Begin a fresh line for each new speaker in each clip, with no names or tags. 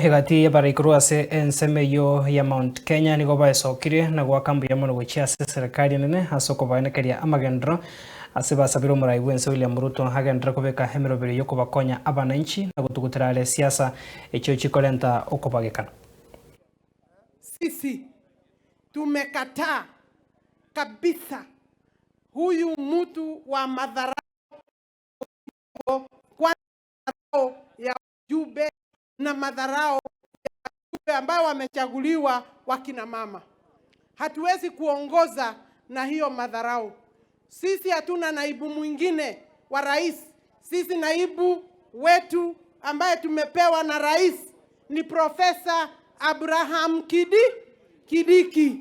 Egati y'abarai korwa ase ensemo eyio ya Mount Kenya nigo baesokirie na goaka mbuya mono gochia ase eserekari enene ase okobaenekeria amagenderero ase basabire omorai bw'ense William Ruto agenderere kobeka emeroberio y'okobakonya abananchi na gotugutera are siasa echio chikorenta okobagekana.
Sisi tumekataa kabisa huyu mtu wa madharau, kwa ya wajumbe na madharau ya wajumbe ambao wamechaguliwa wakina mama. Hatuwezi kuongoza na hiyo madharau. Sisi hatuna naibu mwingine wa rais. Sisi naibu wetu ambaye tumepewa na rais ni Profesa Abraham Kindiki.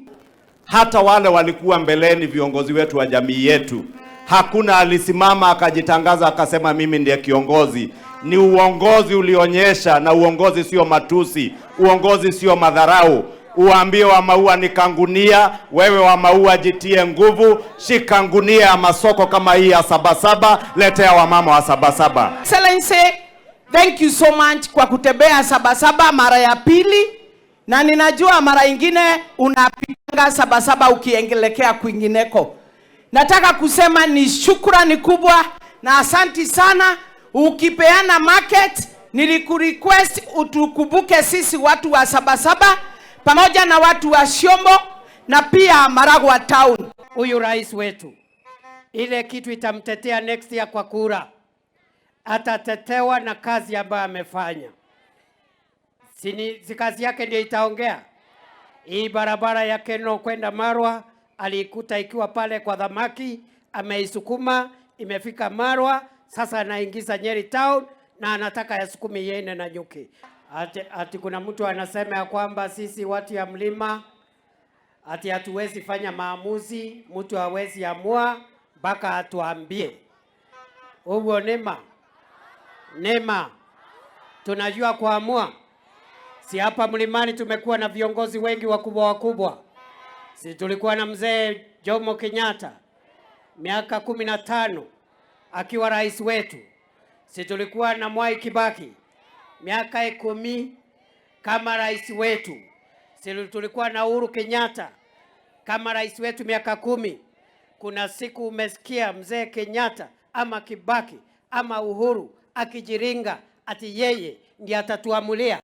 Hata wale walikuwa mbeleni viongozi wetu wa jamii yetu, hakuna alisimama akajitangaza akasema mimi ndiye kiongozi. Ni uongozi ulionyesha, na uongozi sio matusi, uongozi sio madharau. Uambie wa maua ni kangunia, wewe wa maua jitie nguvu, shika ngunia ya masoko kama hii ya Sabasaba, letea wamama wa Sabasaba.
Excellency, thank you so much kwa kutembea Sabasaba mara ya pili, na ninajua mara ingine unapitanga Sabasaba ukiengelekea kwingineko. Nataka kusema ni shukrani kubwa na asanti sana. Ukipeana market, nilikurequest utukumbuke sisi watu wa Sabasaba pamoja na watu wa Shombo na pia Maragua Town.
Huyu rais wetu, ile kitu itamtetea next year kwa kura, atatetewa na kazi ambayo amefanya. Si kazi yake ndio itaongea. Hii barabara ya Kenol kwenda Marwa aliikuta ikiwa pale kwa dhamaki, ameisukuma imefika Marwa, sasa anaingiza Nyeri Town na anataka yasukume iende Nanyuki. Ati kuna mtu anasema ya kwamba sisi watu ya mlima ati hatuwezi fanya maamuzi, mtu hawezi amua mpaka atuambie. Uguo nima nima, tunajua kuamua. Si hapa mlimani tumekuwa na viongozi wengi wakubwa wakubwa. Si tulikuwa na mzee Jomo Kenyatta miaka 15 akiwa rais wetu. Si tulikuwa na Mwai Kibaki miaka 10 kama rais wetu. Si tulikuwa na Uhuru Kenyatta kama rais wetu miaka 10. Kuna siku umesikia mzee Kenyatta ama Kibaki ama Uhuru akijiringa ati yeye ndiye atatuamulia?